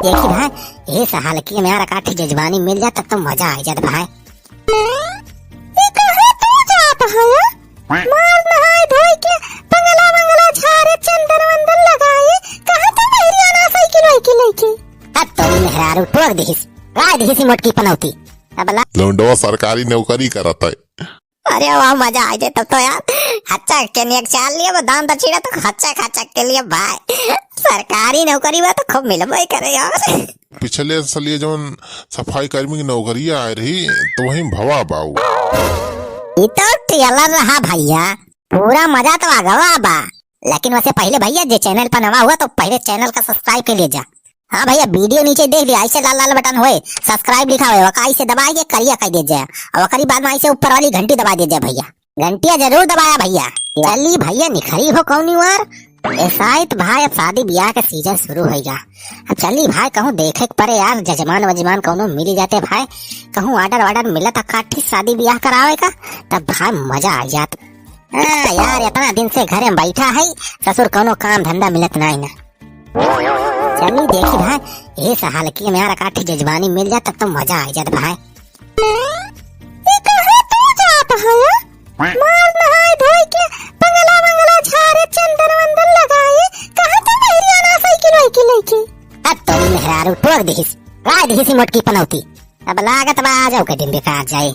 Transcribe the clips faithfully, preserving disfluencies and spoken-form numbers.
देखी भाई, ये सहालकी में यार एकाठी जजमानी मिल जात तब तो मजा आ जात भाई। ई कहाँ तू जात है, या? मार नहाए धोए के बंगला बंगला झारे चंदन वंदन लगाए, कहाँ तू बहरिया ना साइकिल वाइकिल लेके? अब तोरी मेहरारू टोक दिहिस, राय दिहिस मोटकी पनौती। अब ला लौंडवा सरकारी नौकरी करत है। अरे वाह, मजा आ जाए तब तो यार। हच्चा के नियक चाल लिए, वो दान दक्षिणा तो हच्चा खच्चा के लिए भाई। सरकारी नौकरी में तो खूब मिलबे करे यार। पिछले साल ये जौन सफाई कर्मी की नौकरी आए रही, तो वहीं भवा बाऊ। ई तो trailer रहा भैया, पूरा मजा तो आगवा बा। लेकिन वैसे पहले भैया, जे channel पर नवा हुआ तो पहले channel का subscribe कर लीजिए। हाँ भैया, video नीचे देख लिया, ऐसे लाल लाल button होए, subscribe लिखा हुआ, ओका ऐसे दबाए के करिया कर दीजिए, और ओकरी बाद में ऐसे ऊपर वाली घंटी दबा दीजिए भैया, घंटिया जरूर दबाया भैया। चली भैया, निखरी हो कौनी वार। ए साइत भाई, अब शादी ब्याह का season शुरू होइगा। अब चली भाई, कहूँ देखे के परे यार, जजमान वजमान कौनो मिल जाते भाई, कहूँ order वार्डर मिलत एकाठी शादी ब्याह करावे का, तब भाई मजा आ जात। हाँ यार, इतना दिन से घरे में बैठा है, ससुर कौनो काम धंधा मिलत नाई ना। चली देखी भाई, ये सहालकी में यार एकाठी जजमानी मिल जात तब तो मजा आ जात भाई। ई कहाँ तू जात है, या? मार नहाए धोए के बंगला बंगला झारे चंदन वंदन लगाए, कहाँ तू बहरिया ना साइकिल वाइकिल लेके? अब तोरी मेहरारू टोक दिहिस, राय दिहिस मोटकी पनौती। अब लागत बा आ जाओ के दिन बेकार जाए।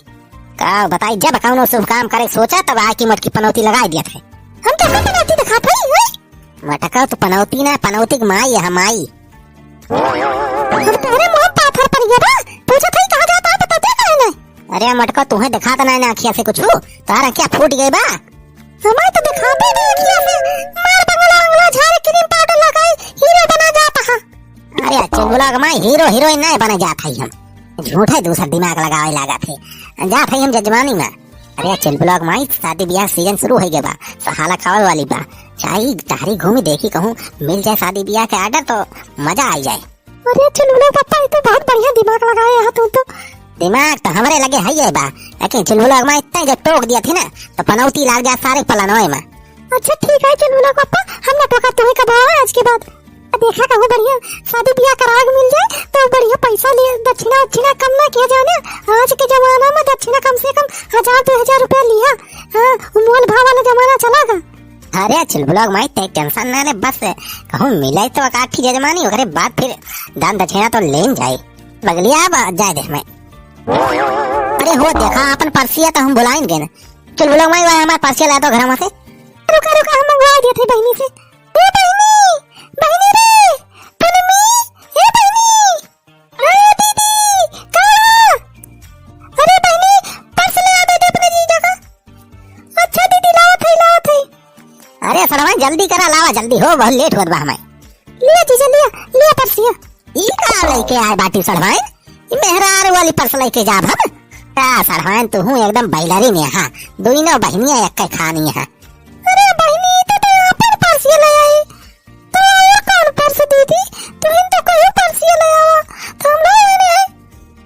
का बताई, जब कौनो शुभ काम करे सोचा तब आके मोटकी पनौती लगाई दिया थे। हम तो का पनौती दिखात हई, हैं? मटका तो पनौती ना, पनौती के माई है, माई। हम तोहरे मुंह पाथर पर गया बा। पूछत हई कहाँ जाता है, बताते काहे नहीं? अरे मटका, तुहे दिखात नहीं ना अखिया से कुछ, तार अखिया फूट गई बा। हमारे तो दिखाते नहीं अखिया से। मार बंगला उंगला झाड़, cream powder लगाई, हीरो बना जाता है। अरे चुलबुला के माई, हीरो हीरोइन नहीं बने जात हई हम। झूठे दूसर दिमाग लगावे लागत है। जात हई हम जजमानी में। अरे चुलबुला के माई, शादी ब्याह season शुरू हो गया बा, सहाला खावे वाली बा। चाही तहरी घूमी देखी, कहूँ मिल जाए शादी ब्याह के order तो मजा आई जाए। अरे चुलबुला पापा, ये तो बहुत बढ़िया दिमाग लगाए यहाँ तू तो। दिमाग तो हमरे लगे है ये बा, लेकिन चुलबुला के माई इतना जब टोक दिया थी ना, तो पनौती लाग जा सारे पलनवे में। अच्छा ठीक है चुलबुला पापा, हम ना टोका तुम्हें कब आवा आज के बाद। देखा कहूँ बढ़िया शादी ब्याह कराए के मिल जाए तो बढ़िया पैसा लिए, दक्षिणा उक्षिणा कम ना किया जाए ना। आज के जमाना में दक्षिणा कम से कम हजार दो हजार रुपया लिया। हाँ, वो मोल भाव वाला जमाना चला गा। अरे चुलबुला के माई, ते tension ना ले, बस कहूँ मिले तो एकाठी जजमानी, ओकरे बाद फिर दान दक्षिणा तो लेन जाए। बगलिया अब जाए दे मैं। अरे हो देखा, अपन परसिया तो हम बुलाइन गए ना। चुलबुला के माई, वह हमार परसिया ला दो घर में से। रुका रुका, हम मंगवा दिए थे बहनी से। ए बहिनी, बहिनी रे, पनमी, ए बहिनी, ए दीदी, का? अरे बहिनी, पर्स ले आ दे अपने जीजा का। अच्छा दीदी, लावत है, लावत है। अरे सड़वाइन, जल्दी करा, लावा जल्दी हो, बहुत late होत बा हमें। लिया जीजा, लिया, लिया पर्सिया। ई का लेके आए बाटी सड़वाइन? ई मेहरारू वाली पर्स लेके जाब हम? का सड़वाइन, तू हूँ एकदम बैलरी में, हाँ, दुइनो बहिनिया एक खानी है। अरे बहिनी, ई तो, तो अपन पर्सिया ले आई। तो ये कौन पर्स दीदी? तुहिन तो कहीं पर्सिया ले आवा, तो हम ना आने हैं।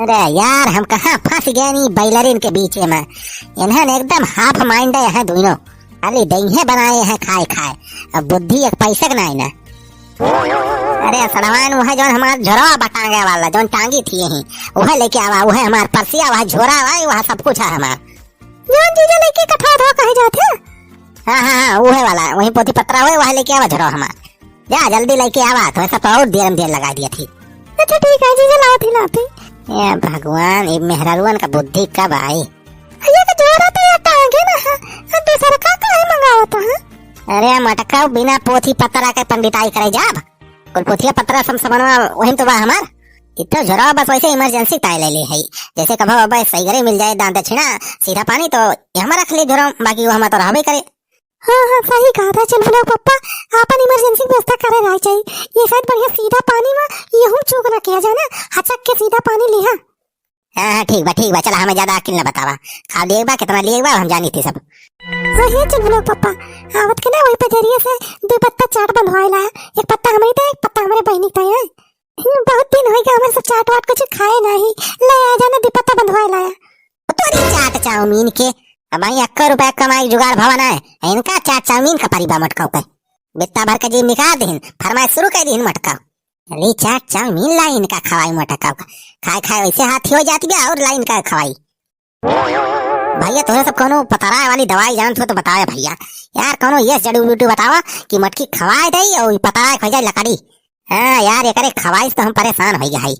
अरे यार, हम कहाँ फंस गए नी बैलरिन के बीचे में। इन्हन एकदम half mind है दुइनो, खाली दइहे बनाए हैं खाए खाए, अब बुद्धि एक पैसे के नाई ना। अरे सड़वाइन, वह जौन हमार झोरवा बटांगे वाला जौन टांगी थी यहीं, वह लेके आवा, वह हमार पर्सिया, वह झोरा, वह, वह सब कुछ है हमार। जौन जीजा लेके कथा धो कहे जात है। हाँ, हाँ, हाँ, उहे वाला, वही पोथी पत्रा हुए, वह लेके आवा झरो हमार। जा, जल्दी लेके आवा, तो ऐसा तो और देर में देर लगा दिया थी। अच्छा, ठीक है जीजा, लावत ही, लावत ही। ए भगवान, ये मेहरारुअन का बुद्धि कब आई? ये तो जोरा तो ये टांगे ना है, अब दूसरा का काहे मंगावत है? अरे मटका, बिना पोथी पत्रा के पंडिताई करे जाब? कुल पोथिया पत्रा सब समनवा वही तो बा हमार। इतना झोरा बस वैसे emergency ताय ले ले है, जैसे कभो अब सही घरे मिल जाए दान दक्षिणा सीधा पानी तो यहाँ रख ले झोरा, बाकी वो हमार तो रहबे करे। हाँ, हाँ, सही कहा था चुलबुला पप्पा, आपन emergency व्यवस्था करे रह चाहिए। ये शायद बढ़िया सीधा पानी में यहू चूक ना किया जाए ना, हचक के सीधा पानी लिहा। हाँ, हाँ, ठीक बा, ठीक बा, चला, हमें ज्यादा अकिल ना बतावा। खाली एक बा, कितना लिए एक बा, हम जानी थी सब। हाँ, हे चुलबुला पप्पा, आवत के ना वही पजरिया से दो पत्ता चाट बंधवाए लाया, एक पत्ता हमारी था, एक पत्ता हमारे बहनी का है। हम्म, बहुत दिन हो गया हमारे सब चाट वाट कुछ खाए नहीं, ले आ जाना दो पत्ता बंधवाए लाया। तोरी चाट चाउमीन के, अब आई अक्का रुपया कमाई जुगाड़ भवन है, इनका चाट चाउमीन का परिबा मटकाओ के। बित्ता भर के जीभ निकाल दिहिन, फरमाइश शुरू कर दिहिन मटका। चली चाट चाउमीन लाई इनका खवाई मोटका का। खाए खाए वैसे हाथी हो जाती बा और लाई इनका खवाई। भैया तोहरे सब कौनो पतराए वाली दवाई जानत हो तो बताया भैया। यार कौनो ये जड़ी बूटी बतावा कि मोटकी खवाए दे और पतराए खा जाए लकड़ी। हाँ यार एकरे खवाई से तो हम परेशान हो गया है।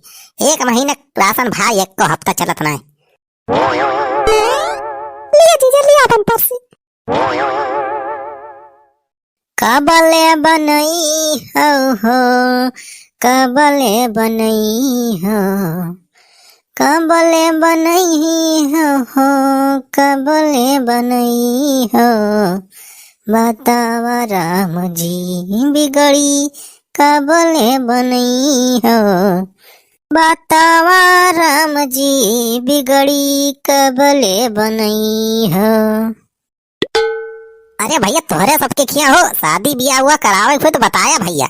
एक महीना राशन भाई एक को हफ्ता चलत ना है। लिया जीजा, लिया अपन पर्स। कबले बनई हो हो, कबले बनई हो, कबले बनई हो हो, कबले बनई हो। बतावा राम जी बिगड़ी कबले बनई हो, बतावा राम जी बिगड़ी कबले बनई हो। अरे भैया तोहरे सबके खिया हो शादी बियाह हुआ करावे के तो बताया भैया।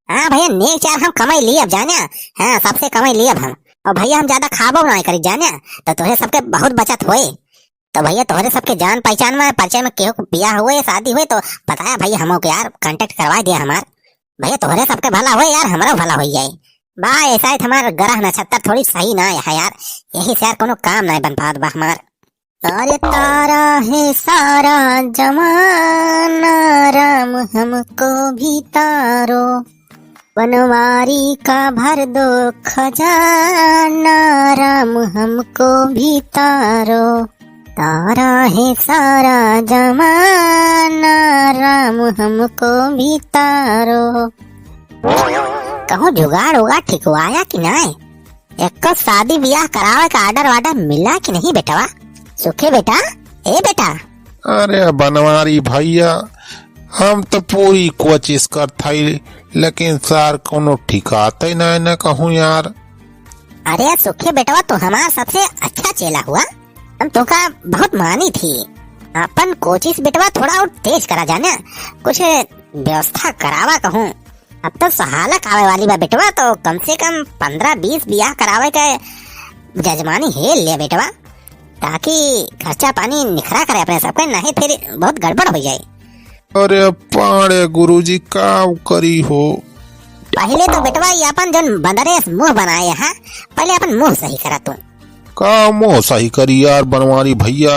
हाँ भैया नेक चार हम कमाई लियब जाने। हाँ सबसे कमाई लियब हम। और भैया हम ज्यादा खाबो ना करी जाने। तो तोहरे सबके बहुत बचत होए। तो भैया तोहरे सबके जान पहचान में परिचय में केहू के बियाह हुए शादी हुए तो बताया भैया हमो के यार कांटेक्ट करवा दिया हमार। भैया तोहरे सबके भला होए यार हमरो भला हो जाए। बा ऐसा है हमार ग्रह नक्षत्र थोड़ी सही ना है यार। यही से यार कोनो काम ना बन पात बा हमार। अरे तारा है सारा जमाना राम हमको भी तारो। बनवारी का भर दो खजाना राम हमको भी तारो। तारा है सारा जमाना राम हमको भी तारो। कहूँ जुगाड़ उगाड़ ठिकवाया कि नाय? एको शादी बियाह करावे का ऑर्डर वार्डर मिला कि नहीं बेटवा? सुखे बेटा, ए बेटा। अरे बनवारी भैया, हम तो पूरी कोशिश करत हई, लेकिन सार कोनो ठिकाते ना, ना कहूँ यार। अरे सुखे बेटवा, तू हमार सबसे अच्छा चेला हुआ, हम तोका बहुत मानी थी। अपन कोशिश बेटवा थोड़ा और तेज करा जाने, कुछ व्यवस्था करावा कहूँ। अब तो सहालक आवे वाली बा बेटवा, तो कम से कम पन्द्रह बीस बियाह करावे के जजमानी हेल ले बेटवा, ताकि खर्चा पानी निखरा करे अपने सबके, नहीं फिर बहुत गड़बड़ हो जाए। अरे पाड़े गुरुजी, का करी हो? पहले तो बेटवा ये अपन जौन बंदरे मुंह बनाए है, पहले अपन मुंह सही करा तू। का मुंह सही करी यार बनवारी भैया,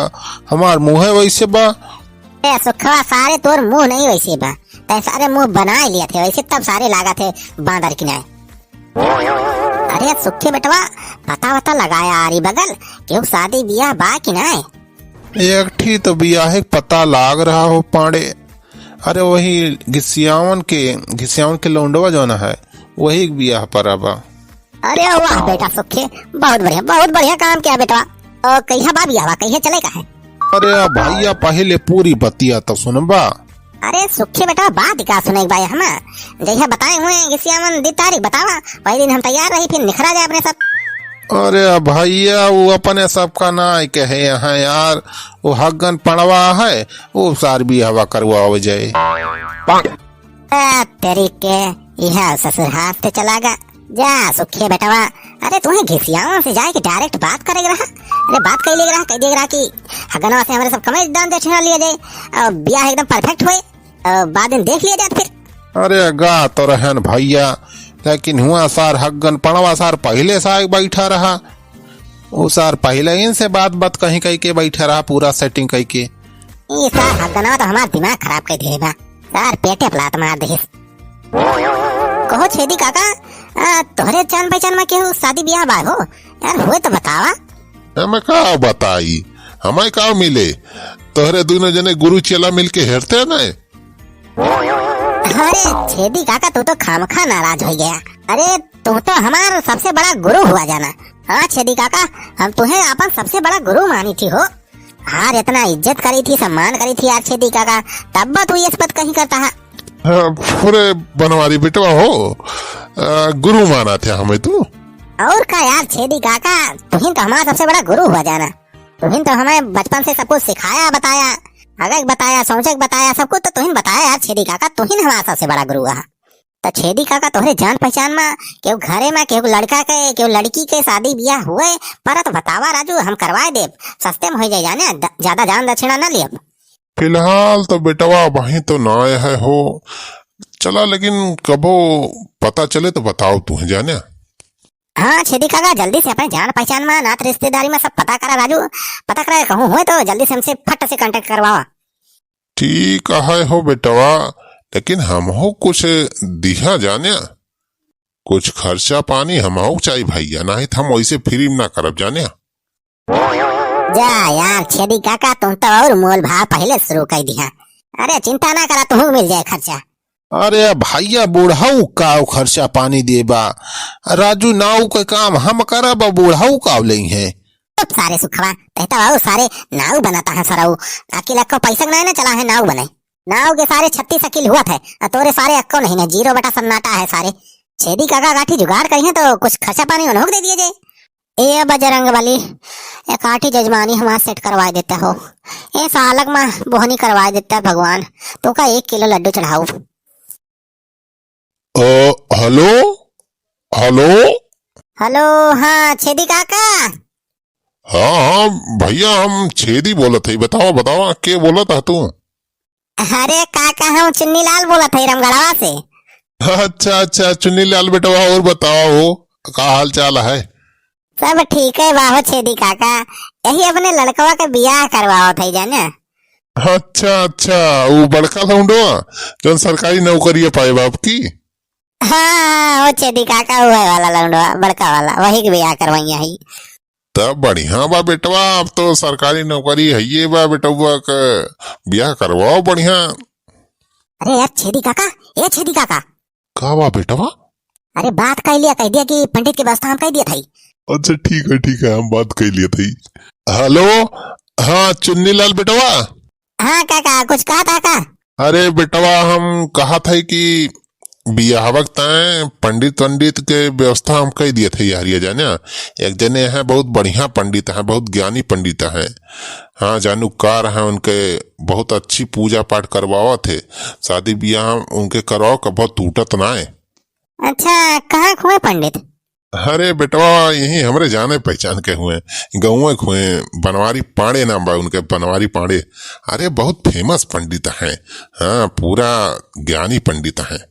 हमार मुंह है वैसे बा। ए सुखवा, सारे तोर मुंह नहीं वैसे बा, तै सारे मुंह बनाए लिया थे वैसे, तब सारे लागा थे बांदर की नाय। अरे सुखे बेटवा, पता वता लगाया आरी बगल, केहू शादी बियाह बा कि नाय? एक ठी तो बियाह के पता लाग रहा हो पाड़े। अरे वही घिसियावन के, घिसियावन के लौंडवा जौन है, वही के बियाह पर बा। अरे वाह बेटा सुखे, बहुत बढ़िया, बहुत बढ़िया काम किया बेटवा। ओ कहिया बा बियाहवा, कहिया चले का है? अरे भैया पहले पूरी बतिया तो सुनबा। अरे सुखे बेटा, बात का सुने के बा हमार। जहिया बताए हुए घिसियावन दी तारीख बतावा, वही दिन हम तैयार रही, फिर निखरा जाए अपने सब। अरे भैया, वो अपने सबका ना कहे यहाँ यार, वो हग्गन पड़वा है, वो सार बियाहवा करवावे जाए। ए, तेरी के, यह ससुर हाथ पे चला गा। जा सुखे बेटवा, अरे तुम्हें घिसियावन से जाए के डायरेक्ट बात करे के रहा। अरे बात कर ले रहा, कह दे रहा कि हगनवा से हमारे सब कमे दान दक्षिणा लिया जाए और ब्याह एकदम परफेक्ट होए और बाद में देख लिया जाए फिर। अरे गा तो रहन भैया, लेकिन हुआ सार हग्गन पड़वा सार पहले से आके बैठा रहा। वो सार पहले इनसे बात बात कहीं कहीं के बैठा रहा, पूरा सेटिंग कहीं के। ई सार हग्गनवा तो हमार दिमाग खराब कर दिए बा। सार पेटे पे लात मार दे। कहो छेदी काका, आ, तोहरे जान पहचान में केहू शादी बियाह बा हो? यार होए तो बतावा। हमें का बताई, हमें का मिले? तोहरे दोनों जने गुरु चेला मिलके हेरते ना। अरे छेदी काका, तू तो खामखा नाराज हो गया। अरे तू तो हमार सबसे बड़ा गुरु हुआ जाना। हाँ छेदी काका, हम तुम्हें अपन सबसे बड़ा गुरु मानी थी हो। यार इतना इज्जत करी थी, सम्मान करी थी यार छेदी काका, तब बा तू ये सब कहीं करता है। हाँ, अरे बनवारी बेटवा हो, आ, गुरु माना थे हमें तू। और का यार छेदी काका, तुहिन तो हमारा सबसे बड़ा गुरु हुआ जाना। तुहिन तो हमें बचपन से सब कुछ सिखाया बताया, आगे बताया, सोचे बताया, सब कुछ तो तुहिन बताया यार छेदी काका, तुहिन हमारा सबसे बड़ा गुरु है। तो छेदी काका तोहरे जान पहचान में केहू घरे में केहू लड़का के केहू लड़की के शादी बियाह हुए पर तो बतावा राजू, हम करवाए देब, सस्ते में हो जाए जाने, द-, ज्यादा जान दक्षिणा ना लियब। फिलहाल तो बेटवा अबहीं तो ना है हो, चला, लेकिन कबो पता चले तो बताओ तू, जाने। हाँ छेदी काका, जल्दी से अपने जान पहचान मा, नात रिश्तेदारी मा सब पता करा राजू, पता करा, कहूँ होए तो जल्दी से हमसे फट से contact करवावा। ठीक है हो बेटवा, लेकिन हमहू कुछ दिहा जाने, कुछ खर्चा पानी हमहू चाही भैया, नाहीं तो हम वैसे free मा ना करब जाने। जा यार छेदी काका, तुम तो और मोल भाव पहिले शुरू कर दिहा। अरे चिंता ना करा, तुहू मिल जाए खर्चा। अरे भैया, बुढ़ऊ का खर्चा पानी देबा, राजू नाऊ के काम हम करब, बुढ़ऊ का लेइहैं। चुप सारे सुखवा, कहता बाबू सारे नाऊ बनाता है सरऊ। अकिल अक्को पैसा के नाय ना चला है नाऊ बने। नाऊ के सारे छत्तीस अकिल हुआ थे, आ तोरे सारे अक्को नहीं ने, zero बटा सन्नाटा है सारे। छेदी काका गाठी जुगाड़ करिहैं तो कुछ खर्चा पानी उन्हों को दे दिए जाए। ए बजरंग बली, एक आठी जजमानी हमार set करवा देता हो। ए सालक मा बोहनी करवा देता भगवान, तो का एक किलो लड्डू चढ़ाऊ। अ, हेलो, हेलो। हेलो, हाँ, छेदी काका। हाँ, हाँ, भैया, हम छेदी बोलत हई। बतावा, बतावा, के बोलत ह तू? अरे काका, हम चुन्नी लाल बोलत हई, रामगढ़वा से। अच्छा, अच्छा, चुन्नी लाल बेटवा, और बतावा हो, का हाल चाल है? सब ठीक है बाहो छेदी काका, यही अपने लड़कवा के बियाह करवावत हई जाने। अच्छा, अच्छा, उ बड़का लौंडवा, जौन सरकारी नौकरिया पाए बाप की? हाँ, हाँ, वो छेदी काका, उहे वाला लौंडवा, बड़का वाला, वही के बियाह करवाइया हई। तब बढ़िया बा बेटवा, अब तो सरकारी नौकरी हइये बा, बेटवा के बियाह करवाओ बढ़िया। अरे यार छेदी काका, ए छेदी काका। का बा बेटवा? अरे बात कह लिया, कह दिया कि पंडित की व्यवस्था हम कह दिया था। अच्छा ठीक है, ठीक है, हम बात कह लिया था। हेलो, हाँ चुन्नी लाल बेटवा। हाँ काका, कुछ कहा था का? अरे बेटवा, हम कहा था कि बियाहवा के ताईं पंडित वंडित के व्यवस्था हम कई दिए थे यार, ये जाने। एक जने हैं, बहुत बढ़िया पंडित हैं, बहुत ज्ञानी पंडित हैं। हाँ, जानू कार हैं उनके, बहुत अच्छी पूजा पाठ करवावत है। शादी बियाह उनके करवाओ, कबो टूटत ना है। अच्छा, कहाँ के हुए पंडित? अरे बेटवा, यही हमरे जाने पहचान के हुए, गौवे के हुए, बनवारी पांड़े नाम बा उनके, बनवारी पांड़े। अरे बहुत famous पंडित हैं, हाँ, पूरा ज्ञानी पंडित हैं।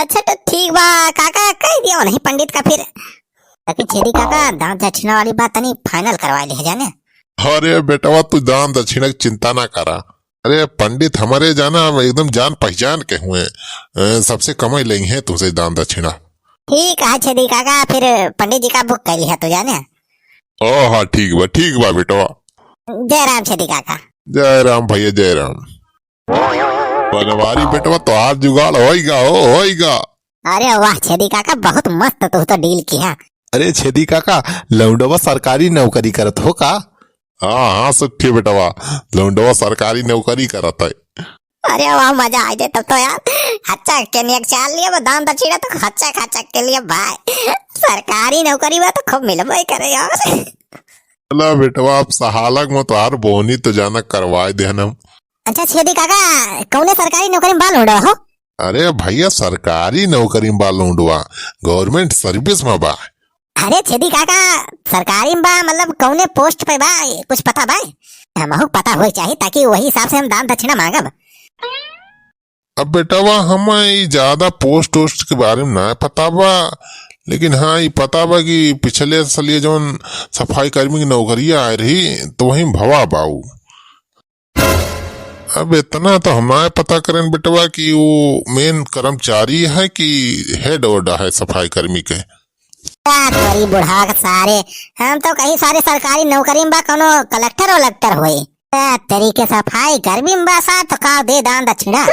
अच्छा तो ठीक बा काका, कह दिया नहीं पंडित का फिर। लेकिन छेदी काका, दान दक्षिणा वाली बात तनी final करवा ले जाने। अरे बेटवा, तू दान दक्षिणा की चिंता ना करा। अरे पंडित हमरे जाना एकदम जान पहचान के हुए, अ, सबसे कम ही लेइहैं तुमसे दान दक्षिणा। ठीक है छेदी काका, फिर पंडित जी का book कर लिया तो जाने। ओ हाँ, ठीक बा, ठीक बा बेटवा। जय राम छेदी काका। जय राम भैया, जय राम। बनवारी बेटवा, तोहार जुगाड़ होइगा हो, होइगा। अरे वाह छेदी काका, बहुत मस्त तू तो deal किया। अरे छेदी काका, लौंडवा सरकारी नौकरी करत हो का? हाँ, हाँ, सच्चे बेटवा, लौंडवा सरकारी नौकरी करत है। अरे वाह, मजा आ जाए तब तो यार। हच्चा के नियक चाल लिए, वो दान दक्षिणा तो हच्चा खच्चा के लिए भाई। सरकारी नौकरी में तो खूब मिलबो ही करे यार। चला बेटवा, अब सहालक में तोहार बोनी तो जाना करवाए देहन हम। अच्छा छेदी काका, कौने सरकारी नौकरी में बा लौंडवा हो? अरे भैया, सरकारी नौकरी में बा लौंडवा, government service में बा। अरे छेदी काका, सरकारी में बा, मतलब कौने post पे बा, कुछ पता बा? हमहू पता होए चाही, ताकि वही हिसाब से हम दान दक्षिणा मांगब। अब बेटवा, हमें ई ज्यादा post वोस्ट के बारे में ना पता बा, लेकिन हाँ, ई पता बा कि पिछले साल ये जौन सफाई कर्मी की नौकरिया आए रही, तो वहीं भवा बाऊ। अब इतना तो हम ना पता करें बेटवा कि वो main कर्मचारी है कि head ओड है सफाई कर्मी के। का करी बुढ़ा के सारे, हम तो कहीं सारे सरकारी नौकरी में बा, कोनो कलेक्टर वलेक्टर होई। ए, तेरी के सफाई कर्मी में बा सार, तो का दे दान दक्षिणा?